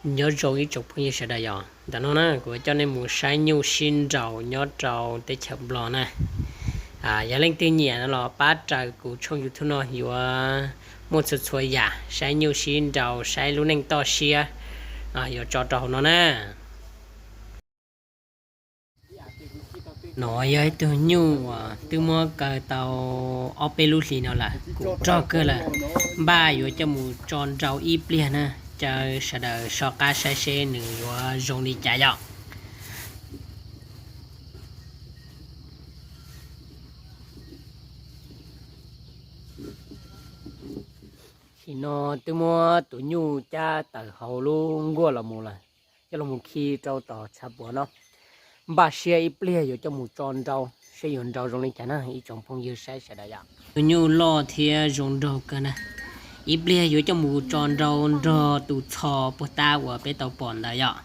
Nyob zoo ib tsoom phooj ywg sawv daws yom, ntawm no na kuv coj nej mus saib nyuj sib nraus nyob rau teb chaws Nplog na. Yog leej twg nyiam no los pab raws kuv tshooj YouTube no yuav muaj txhua txhua yam saib nyuj sib nraus, saib lub neej toj siab, yuav tso rau hauv no na. No yog ib tug nyuj uas twb muab kaw tau ob peb lub hlis no lawm, kuv rog kawg lawm. Npaj yuav coj mus tso nrau ib pliag na, caw sawv daws soj qab saib seb nws yuav zoo li cas yom. Hlis no twb muab tus nyuj cab tawm hauv lub nkuaj los mus lawm, coj los mus khi rau tom tshav puam no. Npaj siab ib pliag yuav coj mus tso nrau, seb yuav nrau zoo li cas na ib tsoom phooj ywg saib sawv daws yom. Tus nyuj loj thiab zoo nraug kawg na. Ib pliag yuav coj mus tso nrau nrog tus txho puag ta uas peb tau pom ntawd yom.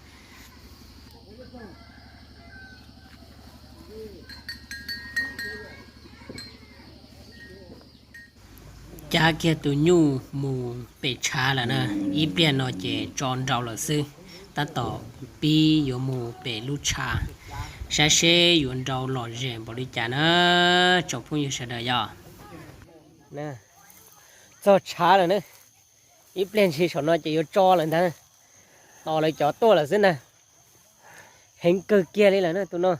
Cab kiag tus nyuj mus pem tshav lawm na, ib pliag no ces tso nrau lawm xwb, tab tom pib yuav mus pem lub tshav, saib seb yuav nrau lom zem npaum li cas na tsoom phooj ywg sawv daws yom. Txog tshav lawm na, ib pliag ntshis saum no ces yuav tso lawm ntag, tos lawv cov tuaj lawm xwb ntag. Heev kawg kiag li lawm na tus no.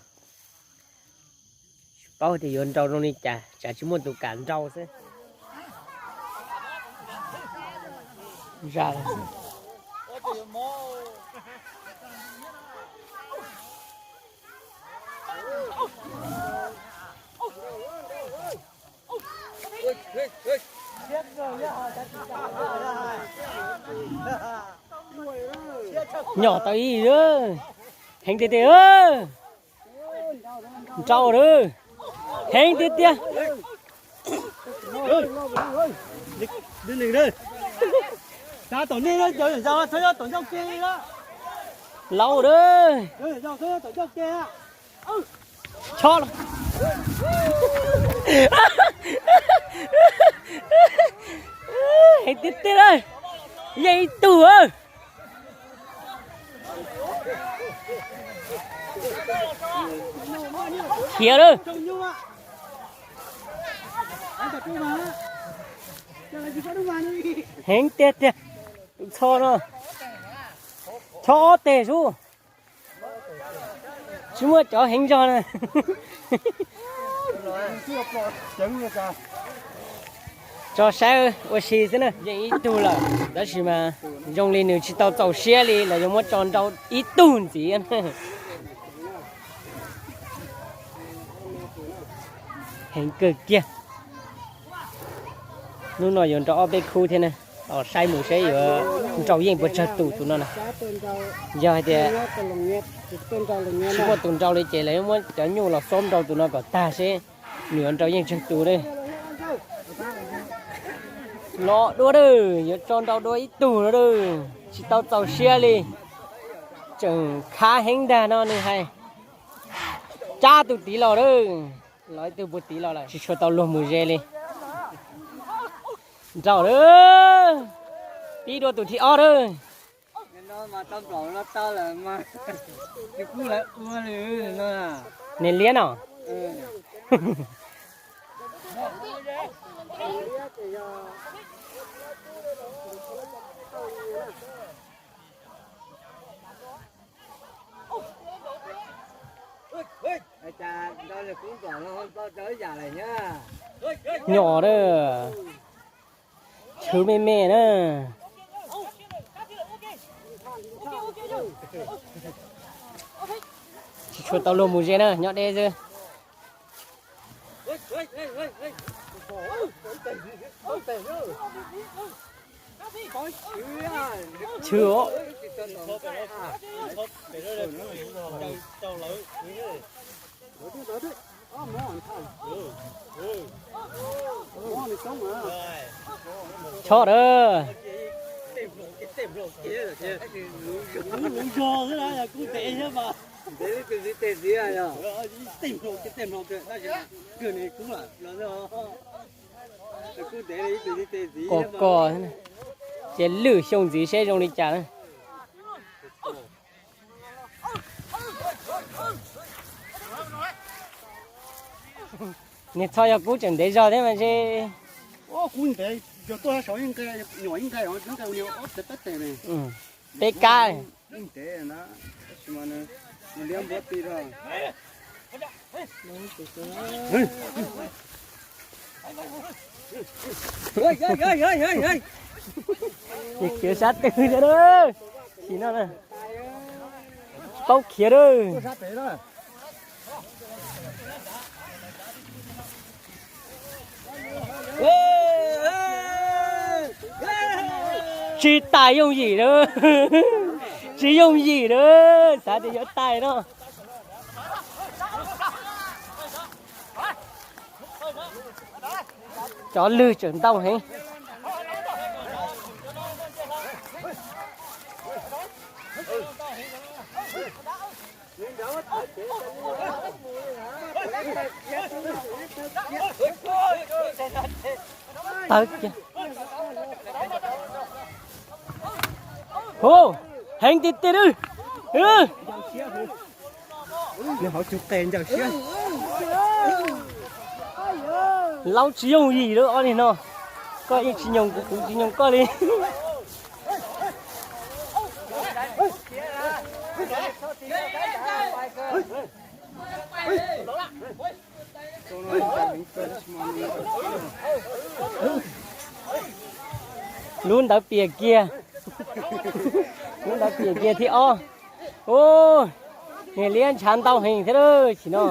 Tsis paub tias yuav nrau zoo li cas, tsam tsis muaj tus kam nrau xwb. Nyom tau ib, heev tiag tiag. Nrau lawm, heev tiag tiag. Laus lawm. Chob lawm. Heev tiag tiag lawm. Yeej ib tug. Khiav lawm. Heev tiag tiag. Tus txho no chob ob teg sub. Tsis muaj cov heev zog na. Tso saib ua si xwb na. Yeej ib tug lawm tab sis mas zoo li nws tsis tau txaus siab li lawv yuav muab tso nrau ib tug ntxiv. Heev kawg kiag. Hnub no yuav nrau ob peb khub thiab na. Tos saib mus seb yuav nrau yeej puas tsawg tus tus no na. Yog hais tias tsis muaj tus nrau li ces lawv yuav muab cov nyuj los xob nrau tus no kom tag seb nws yuav nrau yeej tsawg tus lawm. Los dua lawm, yuav tso nrau dua ib tug no lawm, tsis tau txaus siab li. Tseem khav heev ntag no nws hais. Tsab tus tid los lawm, los ib tug puag tid los lawm, tsis tshua tau luag mus ze li. Nrau lawm, pib dua tus thib ob lawm. Niag liab no. Nyom na, tshwv me me na. Tsis tshua tau luag mus ze na, nyob deb xwb. Tshwv os. Chob a. Kos kos, ces lwj xyoo ntxiv seb zoo li cas na. Niag txho yog kub tseem ntev zog thiab mas ntshe. Peb kab. Khiav sab twg thiab na? Sim no na, paub khiav lawm. Tsis tas yooj yim lawm, tsis yooj yim lawm, xav tias yuav tais no. Cov lwg tseem ntau heev. Hu, heev tiag tiag. Nws hauv cug qes ncaws siab. Laub tsis yooj yim lawm ob niag no. Koj yeej tsis nyoog kuv, kuv tsis nyoog koj li. Lub ntawd piam kiag, lub ntawd piam kiag thiab ob. Ub, niag liab ntshav ntau heev thiab lawm sim no.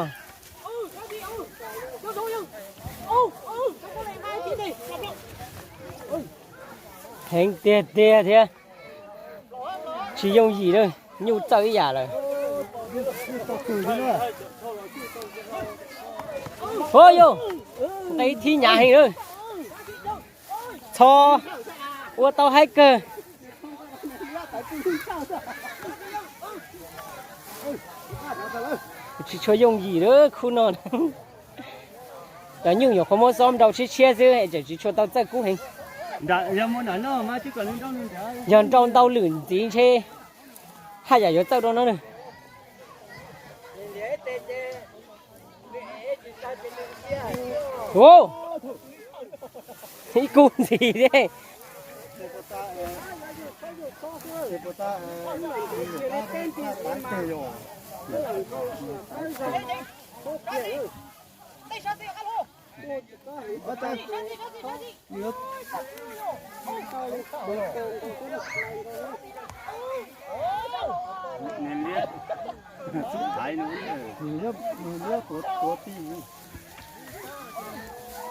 Heev tiag tiag thiab. Tsis yooj yim lawm, nyuj txawj ib yam lawm. Hu yus, nqe thib hnyav heev lawm. Txho, ua tau haib kawg. Tsis tshua yooj yim lawm khub no. Cov nyuj nyuam qhuav muab xob nrau tshiab tshiab xwb es tseem tsis tshua tau txawj kub heev. Yog nrau ntau lwm ntxiv ntshe haj yam yuav txawj rau no na. Ib kub ntxiv thiab.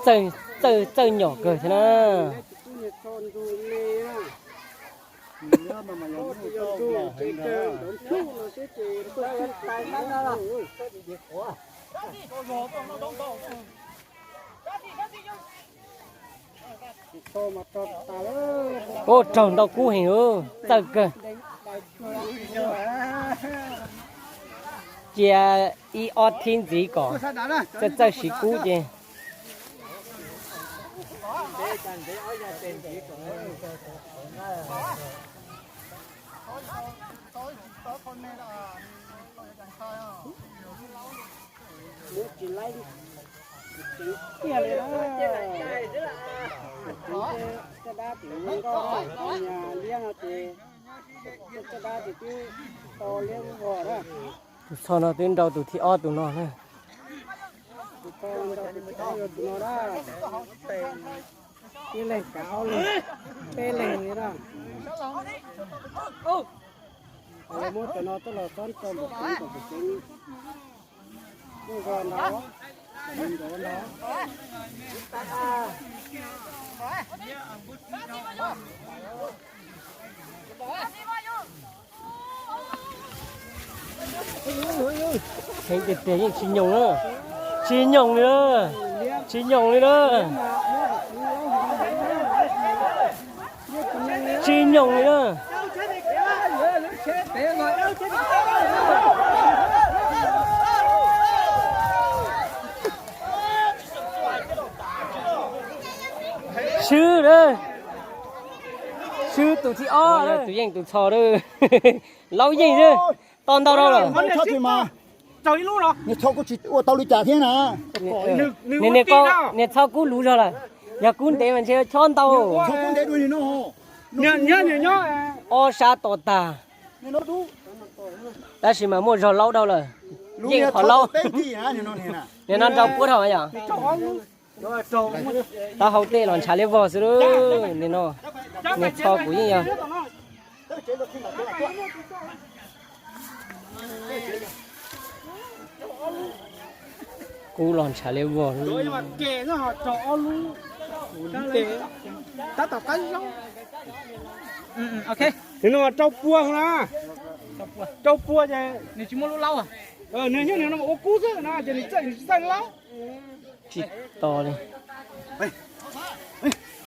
Txawj, txawj nyom kawg thiab na. Ub, raug ntau kub heev, txawj kawg. Cia ib ob thib ntxiv kom txawj txawj siv kub ces. Muab tsis laib tseev tiag li na. Tseev tej dab tim nkauj na, liab no ces tej dab ces twb to liab vog na. Tus txho no twb nrau tus thib ob tus no na. Tus txho nrau tus thib ob yog tus no na. Ib leeg kav ob leeg, peb leeg li na. Muab cov no tuaj los txhob rau npaum tseev kom tseev. Muaj zog ntau, nrov ntau. Heev tiag tiag, yeej tsis nyoos na. Tsis nyoos li na. Tsis nyoos li na. Tsis nyoos li na. Swb lawm. Swb tus thib ob, tus yeej tus txho lawm. Laub yeej xwb. To ntau rau lawm. Niag txho kuj tsis ua tau li cas thiab na. Niag txho kub luv zog lawm, yog kub ntev mas ntshe chob ntau. Ob sab to tag, tab sis mas muaj zog laub dhau lawm. Yeej qhov laub. Nim no rau puab dhau yom. Taub hau tej los ntshav liab vog xwb lub. Nim no niag txho kuv yeej yog kub los ntshav liab vog. Rau pua na, rau pua ces nws tsis muaj lub laub, nws nyob nws no ua kub xwb no ces nws txawj nws tsis txawj laub. Tsis to li.